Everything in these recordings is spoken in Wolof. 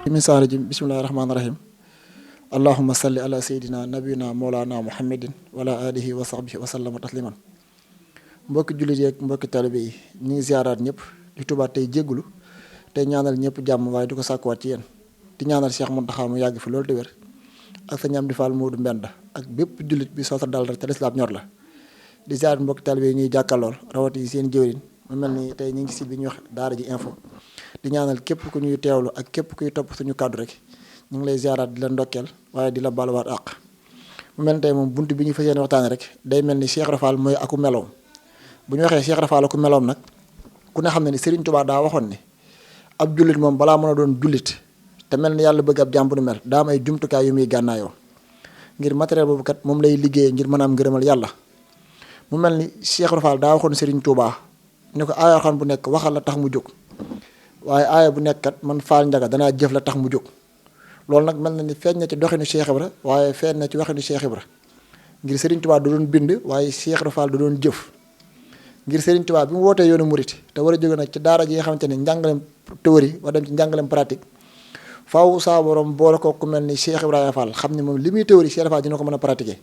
min saar rajim bismillahi rahmaani rahim allahumma salli ala sayyidina nabiyina mawlana muhammadin wala alihi wa sahbihi wa sallama tasliman mbokki jullit yeeg mbokki talibe yi ñu ngi ziaraat ñëpp di tubaat tey jéggulu tey ñaanal ñëpp jàmm waaye di ko sàkkuwaat ci yéen di ñaanal Cheikh Mountakha mu yàgg fi loolu te wér ak sa ñam di Fall Modou Mbenda ak bépp jullit bi soo sa dal rek te lislaam ñor la di ziaraat mbokki talibe yi ñuy jàkkaarlool rawati seen jëwriñ mu mel ni tey ñu ngi si bi ñuy wax daara ji info di ñaanal képp ku ñuy teewlu ak képp kuy topp suñu kàddu rek ñu ngi lay ziaraat di la ndokkeel waaye di la baluwaat àq mu mel ni tey moom bunt bi ñu fas yéene waxtaane rek day mel ni Cheikh Rafal mooy aku meloom bu ñu waxee Cheikh Rafal aku meloom nag ku ne xam ne ni Serigne Touba daa waxoon ni ab jullit moom balaa mën a doon jullit te mel ni yàlla bëgg ab jàmm bu nu mel daa am ay jumtukaay yu muy gànnaayoo ngir matériel boobu kat moom lay liggéeyee ngir mën a am ngërëmal yàlla mu mel ni Cheikh Rafal daa waxoon Serigne Touba ne ko aaya xam bu nekk waxal la tax mu jóg waaye aaya bu nekk kat man Fall Ndiaga danaa jëf la tax mu jóg loolu nag mel na ni feeñ na ci doxinu Cheikh Ibra waaye feeñ na ci waxinu Cheikh Ibra ngir Serigne Touba da doon bind waaye Cheikh Rafal da doon jëf ngir Serigne Touba bi mu wootee yoonu murit te war a jóge nag ci daara ji nga xamante ni njàngaleem théorie war dem ci njàngaleem pratique faaw saa borom boole ko ku mel ni Cheikh Ibrahima Fall xam ne moom li muy théorie Cheikh Rafal dina ko mën a pratiquer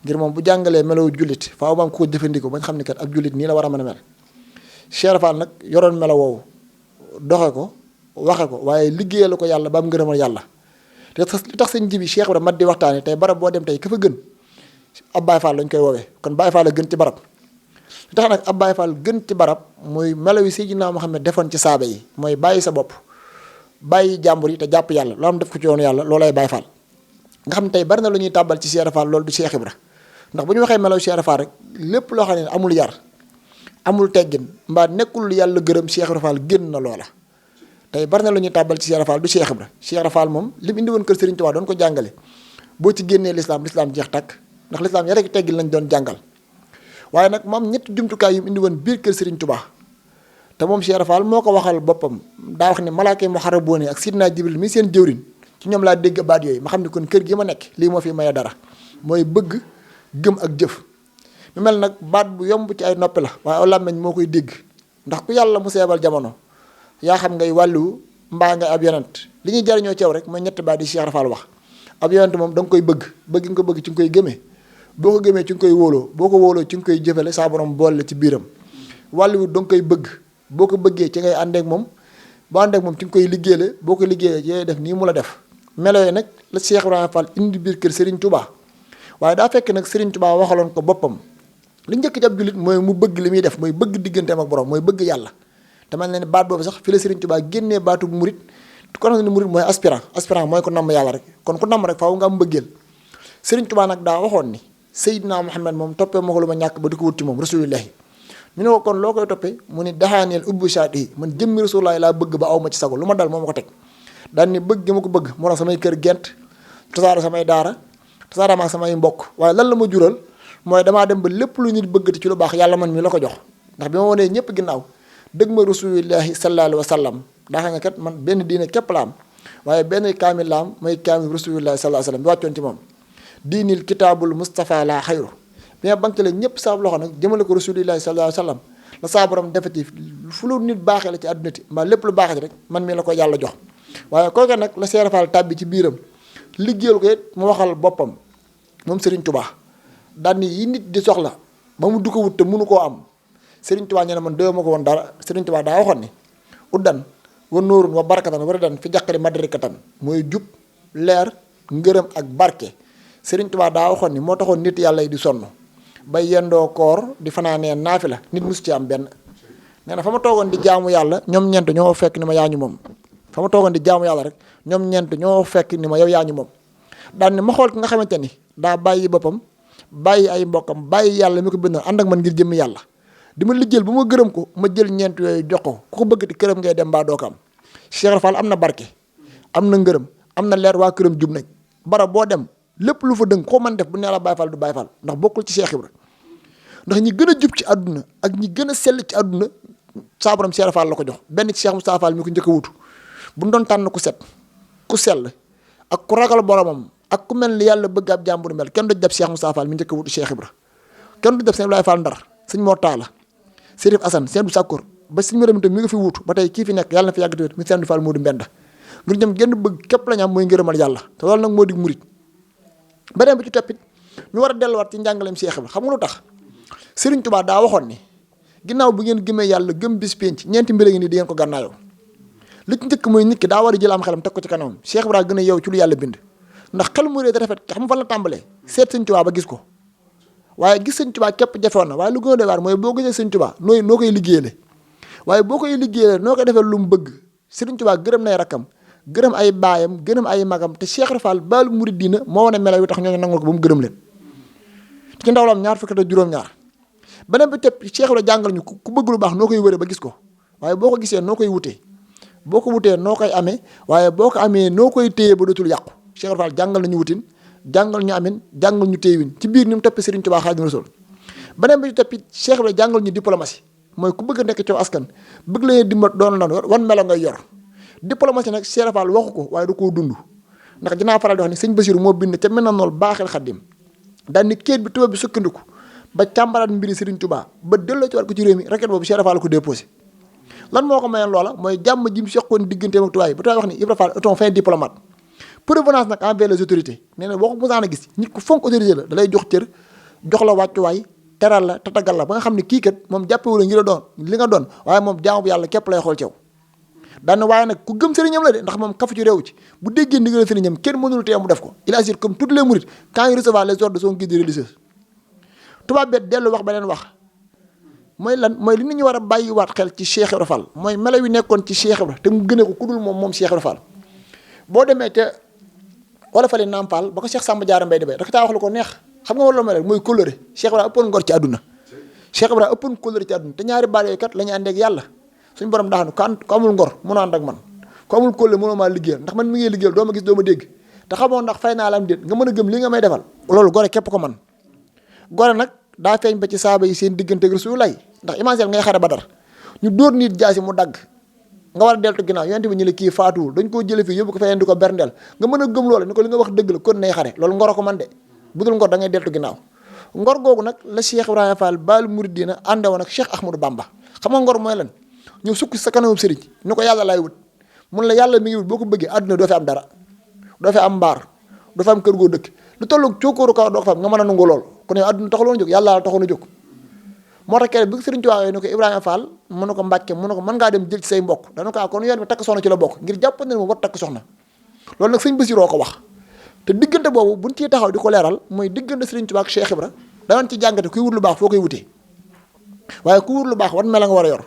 ngir moom bu jàngalee melow jullit faaw ba am ko jëfandikoo bañ xam ni kat ab jullit nii la war a mën a mel Cheikh Rafal nag yoroon melo woowu doxe ko waxe ko waaye liggéeyal ko yàlla ba am ngërëmal yàlla te li tax seen ji bi Cheikh Ibrahima mat di waxtaane tey barab boo dem tey ka fa gën ab Baye Fall lañ koy woowee kon Baye Fall la gën ci barab li tax nag ab Baye Fall gën ci barab mooy melo yi Seydina Muhammad defoon ci saaba yi mooy bàyyi sa bopp bàyyi jàmbur yi te jàpp yàlla loo am def ko ci yoonu yàlla loolay Baye Fall nga xam ne tey bari na lu ñuy tàbbal ci Cheikh Rafal loolu du Cheikh Ibra ndax bu ñu waxee melo Cheikh Rafal rek lépp loo xam ne amul yar amul teggin mbaa nekkul lu yàlla gërëm Cheikh Rafal génn na loola tey bari na lu ñuy tàbbal ci Cheikh Rafal du Cheikh Ibra Cheikh Rafal moom li mu indi woon kër Serigne Touba doon ko jàngale boo ci génnee lislaam jeex takk ndax lislaam yar ak teggin lañ doon jàngal waaye nag moom ñetti jumtukaay yu mu indi woon biir kër Serigne Touba te moom Cheikh Rafal moo ko waxal boppam daa wax ne malaaka yi muxarraboon ak Sidna Jibril mi seen jëwriñ ci ñoom laa dégg baat yooyu ma xam ne kon kër gi ma nekk lii moo fi maye dara mooy bëgg gëm ak jëf mu mel nag baat bu yomb ci ay noppi la waaye aw làmmeñ moo koy dégg ndax ku yàlla mu seebal jamono yaa xam ngay wàllu mbaa ngay ab yonent li ñuy jariñoo ceew rek mooy ñetti baat yi Cheikh Rafal wax ab yonent moom da nga koy bëgg nga ko bëgg ci nga koy gëmee boo ko gëmee ci nga koy wóoloo boo ko wóoloo ci nga koy jëfale saa borom boole ci biiram wàllu da nga koy bëgg boo ko bëggee ci ngay àndeek moom boo àndeek moom ci nga koy liggéeyale boo ko liggéeyee ci def nii mu la def melo yi nag la Cheikh Ibrahima Fall indi biir kër Serigne Touba waaye daa fekk nag Serigne Touba waxaloon ko boppam li njëkk ci ab jullit mooy mu bëgg li muy def mooy bëgg digganteem ak borom mooy bëgg yàlla te mel na ni baat boobu sax fi la Serigne Touba génnee baatu murit kon xam ne murit mooy aspirant mooy ko namm yàlla rek kon ku namm rek faaw nga am bëggeel Serigne Touba nag daa waxoon ni Seydina Muhammad moom toppee ma ko lu ma ñàkk ba di ko wut ci moom rasulillahi ñu ne ko kon loo koy toppee mu ni daxaaneel ubbu shaati yi man jëmmi rasulullahi laa bëgg ba aw ma ci sago lu ma dal moo ma ko teg daan ni bëgg gi ma ko bëgg moo tax samay kër gent tasaare samay daara tasaare ma samay mbokk waaye lan la ma jural mooy damaa dem ba lépp lu nit bëggati ci lu baax yàlla man mi la ko jox ndax bi ma wanee ñëpp ginnaaw dëgg ma rasulillahi sallallahu alayhi wa sallam daa nga kat man benn diine képp la am waaye benn kaamil la am mooy kaamil rasulillahi sallallahu alayhi wa sallam bi wàccoon ci moom diinil kitaabul Mustafa la xayru bi nga banque la ñëpp saab loxo nag jëmale ko rasulillahi sallallahu alayhi wa sallam la saa borom defati fu lu nit baaxee la ci àdduna ti mbaa lépp lu baaxee rek man mii la ko yàlla jox waaye kooke nag la Cheikh Rafal tàbbi ci biiram liggéeyal ko it mu waxal boppam moom Serigne Touba daan ni yi nit di soxla ba mu du ko wut te mënu koo am Serigne Touba ñene man doyo ma ko woon dara Serigne Touba daa waxoon ni uddan wa nóorun wa barakatan war a dan fi jàqari madarikatan mooy jub leer ngërëm ak barke Serigne Touba daa waxoon ni moo taxoon nit yàlla yi di sonn bay yendoo koor di fanaanee naafi la nit musu ci am benn nee na fa ma toogoon di jaamu yàlla ñoom ñeent ñoo fekk ni ma yaa ñu moom fa ma toogoon di jaamu yàlla rek ñoom ñeent ñoo fekk ni ma yow yaa ñu moom daan ni ma xool ki nga xamante ni daa bàyyi boppam bàyyi ay mbokkam bàyyi yàlla mi ko bindoon ànd ak man ngir jëmmi yàlla di ma lijjël bu ma gërëm ko ma jël ñeent yooyu jox ko ku ko bëggati këram ngay dem mbaa doo ko am Cheikh Rafal am na barke am na ngërëm am na leer waa këram jub nañ barab boo dem lépp lu fa dëng koo mën def bu nee la Baye Fall du Baye Fall ndax bokkul ci Cheikh Ibra ndax ñi gën a jub ci àdduna ak ñi gën a sell ci àdduna saa borom Cheikh Rafal la ko jox benn ci Cheikh Moustapha Fall mi ko njëkk a wutu bu ñu doon tànn ku set ku sell ak ku ragal boromam ak ku mel ni yàlla bëgg ab jàmbur mel kenn du def Cheikh Moustapha Fall mi njëkk a wutu Cheikh Ibra kenn du def sëñ Baye Fall Ndar sëñ Mor Talla Serif Assane sëñ Abdou Sakkour ba sëñ Maram itam mi nga fi wutu ba tey kii fi nekk yàlla na fi yàgg te wér mi sëñ Abdou Fall Modou Mbenda ngir ñoom genn bëgg képp lañ am mooy ngërëmal yàlla te loolu nag moo di murit. beneen bi ci toppit ñu war a delluwaat ci njàngaleem Cheikh Ibra xam nga lu tax Serigne Touba daa waxoon ni ginnaaw bu ngeen gëmee yàlla gëm bis penc ñeenti mbir ngi nii di ngeen ko gànnaayoo li ci njëkk mooy nit ki daa war a jël am xelam teg ko ci kanamam Cheikh Ibra gën a yow ci lu yàlla bind ndax xel mu réet rafet xam fan la tàmbalee seet Sëñ Touba ba gis ko waaye gis Sëñ Touba képp jafewoon na waaye lu gën a doy waar mooy boo gisee Sëñ Touba noo koy liggéeyale waaye boo koy liggéeyale noo koy defee lu mu bëgg Sëriñ Touba gërëm nay rakkam gërëm ay baayam gërëm ay magam te Cheikh Ibra Fall baalu murid diina moo wane melaw yi tax ñoo ngi nangul ko ba mu gërëm leen ci ndawlam ñaar fukki ak juróom-ñaar beneen bi tepp Cheikh Ibra jàngal ñu ku bëgg lu baax noo koy wëree ba gis ko waaye boo ko gisee noo koy wutee boo ko wutee noo koy amee waaye boo ko amee noo koy téye ba dootul yàqu Cheikh Ibra Fall jàngal nañu wutin jàngal ñu amin jàngal ñu téewin ci biir ni mu toppee Serigne Touba Xaadimu Rasuul beneen bi tepp Cheikh Ibra jàngal ñu diplomatie mooy ku bëgg a nekk ci askan bëgg la dimbat doon lan wan melo ngay yor diplomatie nag Cheikh Ibra Fall waxu ko waaye da koo dund ndax dinaa faral di wax ni sëñ Basiru moo bind ca mel na nool baaxel Xaadim daal ni kéet bi tubaab bi sukkandiku ba càmbaraat mbiri Serigne Touba ba delloo ci war ko ci réew mi requête boobu Cheikh Ibra Fall ko déposé lan moo ko mayoon loola mooy jàmm ji mu seqoon digganteem ak tubaab yi ba tubaab wax ni Ibra Fall est un fin diplomate prévenance nag envers les autorités nee na boo ko mosaan a gis nit ku fonk autorité la da lay jox cër jox la wàccuwaay teral la tatagal la ba nga xam ne kii kat moom jàppewula ngi la doon li nga doon waaye moom jaamu bu yàlla képp lay xool ci yow daane waaye nag ku gëm sëriñam la de ndax moom kafu ci réew ci bu déggee ndigal sëriñam kenn mënul tee mu def ko il agit comme tous les mourides quand il recevoir les ordres de son guide religieux tubaab bet dellu wax beneen wax mooy lan mooy li nit ñi war a bàyyiwaat xel ci Cheikh Ibra Fall mooy melo wi nekkoon ci Cheikh Ibra te mu gënee ko ku dul moom Cheikh Ibra Fall boo demee te wala fale Nampal ba ko Cheikh Samba Diarra Mbaye di bay dafa taa wax lu ko neex xam nga wala mel mooy kóllëre Cheikh Ibra ëppoon ngor ci àdduna Cheikh Ibra ëppoon kóllëre ci àdduna te ñaari baat yooyu kat la ñu ànd ak yàlla suñu borom daxanu ko amul ngor mënoo ànd ak man ko amul kóllëre mënoo maa liggéeyal ndax man mi ngi liggéeyal doo ma gis doo ma dégg te xamoo ndax fay naa la am déet nga mën a gëm li nga may defal loolu gore képp ko man gore nag daa feeñ ba ci saaba yi seen diggante Rasulullah ndax imagine ngay xare Badar ñu dóor nit jaasi mu dagg nga war a deltu ginnaaw yonent bi ñu la kii faatuwul dañ koo jële fii yóbbu ko feneen di ko berndeel nga mën a gëm loolu ni ko li nga wax dëgg la kon nay xare loolu ngoro ko man de bu dul ngor da ngay deltu ginnaaw ngor googu nag la Cheikh Ibrahima Fall Baal Mouridina àndewoon ak Cheikh Ahmadou Bamba xam nga ngor mooy lan ñëw sukk sa kanamu sëriñ ni ko yàlla laay wut mun la yàlla mi ngi wut boo ko bëggee àdduna doo fi am dara doo fi am mbaar doo fi am kër goo dëkk lu tolloog cookóoru kaw doo ko fa am nga mën a nangu lool kon yow àdduna taxuloon a jóg yàlla la taxoon a jóg moo tax keroog bi sëriñ ci waxee ni ko Ibrahima Fall mu ne ko Mbàkke mu ne ko mën ngaa dem jël ci say mbokk dana ko kon yoon bi takk soxna ci la bokk ngir jàpp ne moom war takk soxna loolu nag sëñ Basiroo ko wax te diggante boobu buñ ciy taxaw di ko leeral mooy diggante sëriñ Tuubaa ak Cheikh Ibra danañ ci jàngate kuy wut lu baax foo koy wutee waaye ku wut lu baax wan mel nga war a yor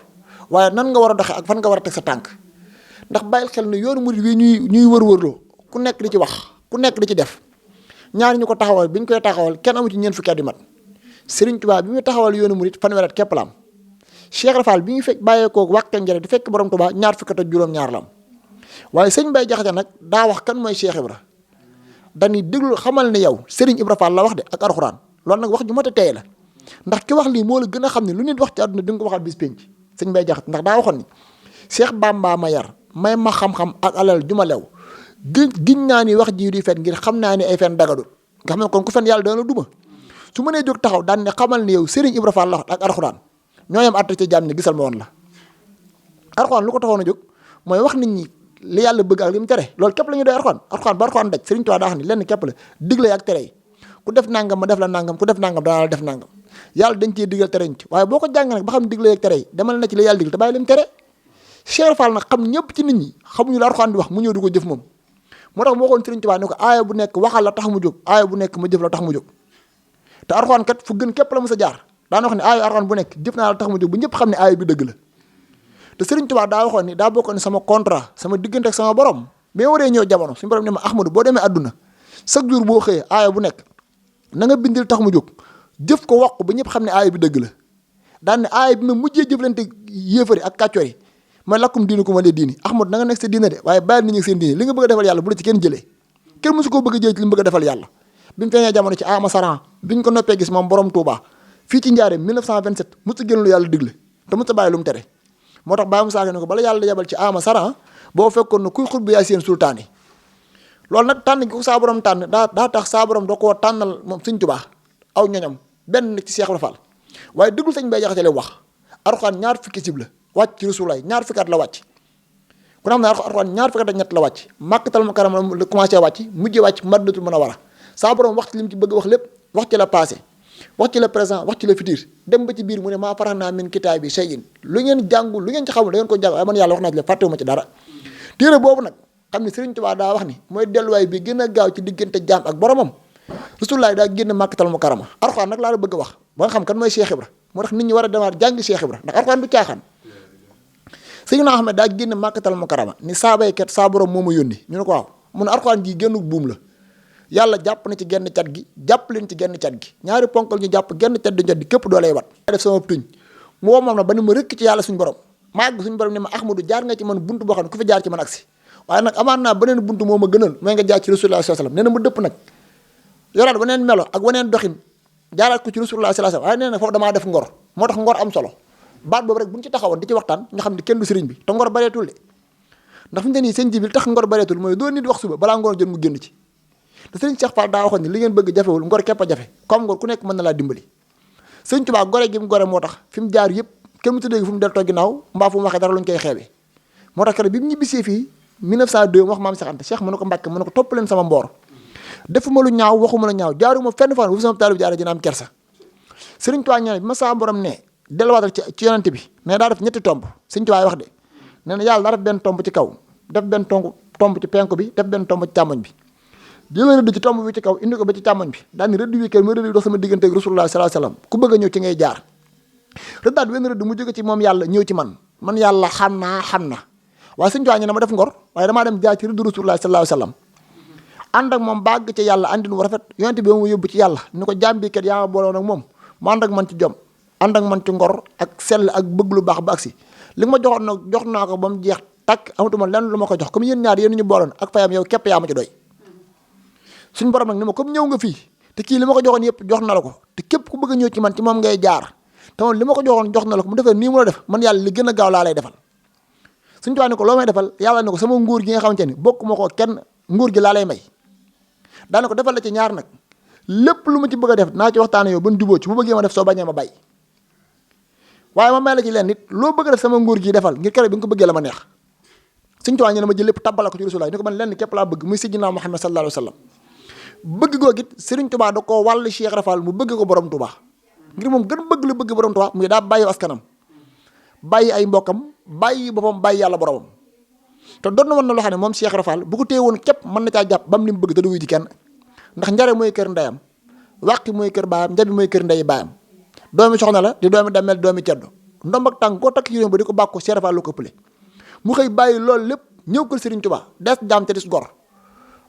waaye nan nga war a doxee ak fan nga war a teg sa tànk ndax bàyyil xel ne yoonu murid wi ñuy wër-wërloo ku nekk di ci wax ku nekk di ci def ñaar ñu ko taxawal bi ñu koy taxawal kenn amu ci ñeent fukki at yu mat Sëriñ Tuubaa bi muy taxawal yoonu murid fanweeri at képp la am Cheikh Ibra Fall bi ñu fekk bàyyeekoo wàqe njëre di fekk borom Tuubaa ñaar fukki at ak juróom-ñaar la am waaye sëñ Bay Jaxate nag daa wax kan mooy Cheikh Ibra dañuy déglu xamal ne yow Sëriñ Ibra Fall la wax de ak alxuraan loolu nag wax ju mat a tey la ndax ki wax lii moo la gën a xam ne lu nit wax ci àdduna di nga ko waxaat bis penc sëñ Bay Jaxate ndax daa waxoon ni Cheikh Bamba ma yar may ma xam-xam ak alal ju ma lew giñ naa ni wax ji di fen ngir xam naa ni ay fen dagadul nga xam ne kon ku fen yàlla dana la duma su mënee jóg taxaw daan ne xamal ne yow Serigne Ibra Fall la wax ak alxuraan ñoo yem àtte ci jàmm ne gisal ma woon la alxuraan lu ko taxoon a jóg mooy wax nit ñi li yàlla bëgg ak li mu tere loolu képp la ñuy doy alxuraan ba alxuraan daj Serigne Touba daa wax ni lenn képp la digle ak tere yi ku def nangam ma def la nangam ku def nangam danaa la def nangam yàlla dañ cee digal tere ñu ci waaye boo ko jàng nag ba xam digle ak tere yi demal na ci li yàlla digal te bàyyi lim tere Cheikh Fall nag xam ñëpp ci nit ñi xamuñu la alxuraan di wax mu ñëw di ko jëf moom moo tax moo waxoon Serigne Touba ne ko aaya bu nekk waxal la tax mu jóg aaya bu nekk ma jëf la tax mu jóg te alxuraan kat fu gën képp la mës a jaar daana wax ne aaya alxuraan bu nekk jëf naa la tax mu jóg bu ñëpp xam ne aaya bi dëgg la te Serigne Touba daa waxoon ni daa bokkoon ni sama contrat sama diggante ak sama borom mais waree ñëw jamono suñu borom ne ma Ahmadou boo demee àdduna chaque jour boo xëyee aaya bu nekk na nga bindil tax mu jóg jëf ko wax ko ba ñëpp xam ne aaya bi dëgg la daan ne aaya bi ma mujjee jëflante yéefari ak kàccoor yi ma lakkum diinu ko ma lee diini Ahmadou na nga nekk sa diina de waaye bàyyi nit ñi seen diine li nga bëgg a defal yàlla bu la ci kenn jëlee kenn mosu koo bëgg a jëlee ci li mu bëgg a defal yàlla bi mu feeñee jamono ci ama saran bi ñu ko noppee gis moom borom Touba fii ci Njaaréem 1927 mosu génn lu yàlla digle te mosu bàyyi lu mu tere moo tax bàyyi mu saaka ne ko bala yàlla yebal ci ama saran boo fekkoon ne kuy xutbu yaay seen sultaan yi loolu nag tànn gi ko saa borom tànn daa tax saa borom da koo tànnal moom Sëñ Touba aw ñoñam benn ci Cheikh Ibra Fall waaye déglu sëñ Bay Jaxate wax alxuraan ñaar fukki sib la wàcc ci Rasulaay ñaar fukki at la wàcc ku ne xam ne alxuraan ñaar fukki at ak ñett la wàcc Makkatal Mukarrama la commencé wàcc mujjee wàcc Madinatul Munawwara saa borom wax ci li mu ci bëgg wax lépp wax ci la passé wax ci la présent wax ci la futur dem ba ci biir mu ne maa farahna min kitaabi shay'in lu ngeen jàngul lu ngeen ci xamul da ngeen ko jàng waaye man yàlla wax naa ci la fàttewuma ci dara téere boobu nag xam ne Sëriñ Tuubaa daa wax ni mooy delluwaay bi gën a gaaw ci diggante jaam ak boromam Rasulullah daa génn Makkatal Mukarrama alxuraan nag laa la bëgg a wax ba nga xam kan mooy Cheikh Ibra moo tax nit ñi war a demaat jàngi Cheikh Ibra ndax alxuraan du caaxaan Seydina Ahmed daa génn Makkatal Mukarrama ni saa baykat saa borom moo ma yónni ñu ne ko waaw mu ne alxuraan ji génn buum la yàlla jàpp na ci genn cat gi jàpp leen ci genn cat gi ñaari ponkal ñu jàpp genn cat di jot di képp doo lay wat def sama tuñ mu woo moom na ba ni ma rëkk ci yàlla suñu borom ma àgg suñu borom ne ma Ahmadou jaar nga ci man buntu boo xam ne ku fi jaar ci man agsi waaye nag amaan naa beneen buntu moo ma gënal mooy nga jaar ci Rasulullah sallallahu alayhi wasallam nee na ma dëpp nag yoraat waneen melo ak waneen doxin jaaraat ko ci Rasulullah sallallahu alayhi wasallam waaye nee na foofu damaa def ngor moo tax ngor am solo baat boobu rek bu ñu ci taxawoon di ci waxtaan nga xam ne kenn du sëriñ bi te ngor bareetul de ndax fi mu ne nii seen jibil tax ngor bareetul mooy doo nit wax suba balaa ngor jot mu génn ci te sëriñ Cheikh Fall daa waxoon ni li ngeen bëgg jafewul ngor képp a jafe comme ngor ku nekk mën na laa dimbali sëriñ Tuubaa gore gi mu gore moo tax fi mu jaar yëpp kenn mu tuddee fu mu del toog ginnaaw mbaa fu mu waxee dara luñ koy xeebee moo tax keroog bi mu ñibbisee fii 1902 mu wax maam Cheikh Anta Cheikh mu ne ko Mbàkke mu ne ko topp leen sama mboor defuma lu ñaaw waxuma lu ñaaw jaaruma fenn fan bu sama taalib jaara dina am kersa sëriñ Tuubaa ñaan bi ma saa borom ne delluwaatal ci yonent bi ne daa def ñetti tomb sëriñ Tuubaa wax de nee na yàlla daa def benn tomb ci kaw def benn tomb ci penku bi def benn tomb ci càmmoñ bi jëlee rëdd ci tomb bi ci kaw indi ko ba ci càmmoñ bi daal ni rëdd wi kër mooy rëdd bi dox sama diggante ak Rasulullah sallallahu alayhi wasallam ku bëgg a ñëw ci ngay jaar rëddaat wenn rëdd mu jóge ci moom yàlla ñëw ci man yàlla xam na waaye sëriñ Tuubaa ñu ne ma def ngor waaye damaa dem jaar ci rëdd Rasulullah sallallahu alayhi wasallam ànd ak moom bàgg ci yàlla àndin wu rafet yonent bi mu yóbbu ci yàlla ni ko jaam bi kat yaa ma booloon ak moom mu ànd ak man ci jom ànd ak man ci ngor ak sell ak bëgg lu baax ba agsi li nga ma joxoon nag jox naa ko ba mu jeex takk amatuma lenn lu ma ko jox comme yéen ñaar yéen ñu booloon ak fayam yow képp yaa ma ci doy suñu borom nag ni ma comme ñëw nga fii te kii li ma ko joxoon yëpp jox na la ko te képp ku bëgg a ñëw ci man ci moom ngay jaar te moom li ma ko joxoon jox na la ko mu defee nii mu la def man yàlla li gën a gaaw laa lay defal suñu tuwaa ne ko loo may defal yàlla ne ko sama nguur gi nga xamante ni bokk ma ko kenn nguur gi laa lay may daana ko defal la ci ñaar nag lépp lu ma ci bëgg a def naa ci waxtaane yow ban jubóo ci bu bëggee ma def soo bañee ma bay waaye ma may la ci leen nit loo bëgg a def sama nguur gi defal ngir kere bi nga ko bëggee la ma neex suñu tuwaa ñu ne ma jël lépp tabbala ko ci Rasulullah ni ko man lenn képp laa bëgg muy Sayyidina Muhammad sallallahu alayhi wa sallam bëgg googu it Sëriñ Tuubaa da koo wàll Cheikh Rafal mu bëgg ko borom Tuubaa ngir moom gën bëgg la bëgg borom Tuubaa muy daa bàyyi askanam bàyyi ay mbokkam bàyyi boppam bàyyi yàlla boromam te doon na woon na loo xam ne moom Cheikh Rafal bu ko téye woon képp mën na caa jàpp bam li mu bëgg te du wuy ji kenn ndax njare mooy kër ndeyam wàqi mooy kër baayam njabi mooy kër ndeyi baayam doomi soxna la di doomi damel doomi ceddo ndomb ak tànk koo takk ci réew ba di ko bàkko Cheikh Rafal lu ko ëppale mu xëy bàyyi loolu lépp ñëw kër Sëriñ Tuubaa des jaam te dis gor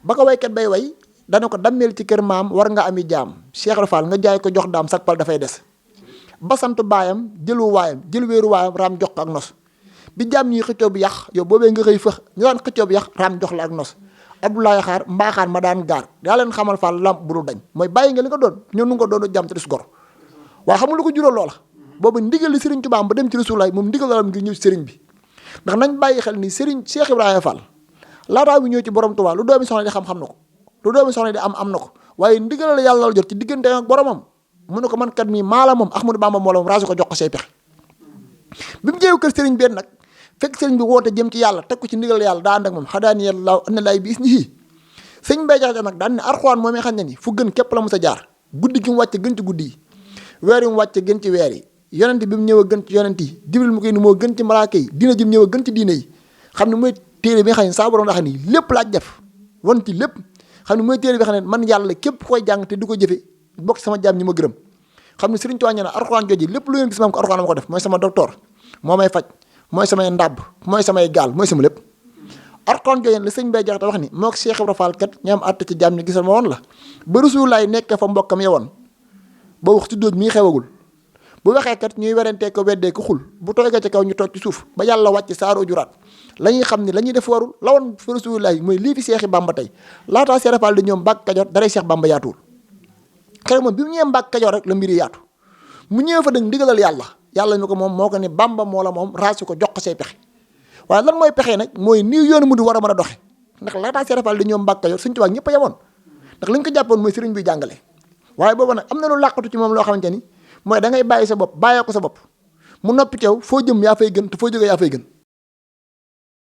ba ko waykat bay way dana ko dammeel ci kër maam war nga ami jaam Cheikh Rafal nga jaay ko jox daam sak pal dafay des ba sant baayam jëlu waayam jël wéeru waayam raam jox ko ak nos bi jaam ñuy xëccoo bi yàq yow boobee nga xëy fëx ñu daan xëccoo bi yàq raam jox la ak nos Abdoulaye xaar mbaaxaan ma daan gaar daa leen xamal Fall lamp bu dul dañ mooy bàyyi nga li nga doon ñëw nu nga ko doon jaam te dis gor waaye xam nga lu ko jural loola boobu ndigal li Sëriñ Tuubaa ba dem ci Rasulullah moom ndigal la ngir ñëw ci sëriñ bi ndax nañ bàyyi xel ni sëriñ Cheikh Ibrahima Fall laataa bi ñëw ci borom Tuubaa lu doomi soxna di xam na ko lu doomi soxna di am na ko waaye ndigal la yàlla la jot ci diggante ak boromam mu ne ko man kat mii maala moom Ahmadou Bamba moo la moom raasi ko jox ko say pexe bi mu jeewu kër sëriñ benn nag fekk sëriñ bi woote jëm ci yàlla teg ko ci ndigal yàlla daa ànd ak moom xadaani yàlla an na laay bi is ni sëñ Mbay Jaxate nag daan ne Alxuraan moom xam ne ni fu gën képp la mos a jaar guddi gi mu wàcce gën ci guddi yi weer yi mu wàcce gën ci weer yi yonent bi mu ñëw a gën ci yonent yi Jibril mu koy ni moo gën ci malaaka yi diina ji mu ñëw a gën ci diine yi xam ne mooy téere bi nga xam ne saa borom daa xam ni lépp laaj def wan ci lépp xam ne mooy téere bi nga xam ne man yàlla képp koy jàng te du ko jëfe bokk sama jaam ñi ma gërëm xam ne Sëriñ Tuubaa ne Alxuraan jooju lépp lu ngeen gis maam ko Alxuraan ma ko def mooy sama docteur moo may faj mooy samay ndàbb mooy samay gaal mooy sama lépp Alxuraan jooju la sëñ Mbay Jaxate wax ni moo ko Cheikh Ibra Fall kat ñoom àtte ci jaam ñi gisal ma woon la ba Rasulullaay nekk fa mbokkam yewoon ba wax ci dóot mii xewagul bu waxee kat ñuy werantee ko weddee ko xul bu toogee ci kaw ñu toog ci suuf ba yàlla wàcc saaro juraat la ñuy xam ne la ñuy def warul la woon fa Rasulullaay mooy lii fi Seexi Bamba tey laataa Cheikh Ibra Fall di ñoom Mbàkke Kajoor daray Cheikh Bamba yaatuwul keroog moom bi mu ñëwee Mbàkke Kajoor rek la mbiri yaatu mu ñëwee fa dëgg ndigalal yàlla mi ko moom moo ko ne Bamba moo la moom raasi ko jox ko say pexe waaye lan mooy pexe nag mooy nii yoonu mu di war a mën a doxe ndax laataa Cheikh Ibra Fall di ñoom Mbàkke Kajoor Sëriñ Tuubaa ñëpp a yemoon ndax li ñu ko jàppoon mooy sëriñ bi jàngale waaye boobu nag am na lu làqatu ci moom loo xamante ni mooy da ngay bàyyi sa bopp bàyyee ko sa bopp mu noppi teew foo jëm yaa fay gën te foo jógee yaa fay gën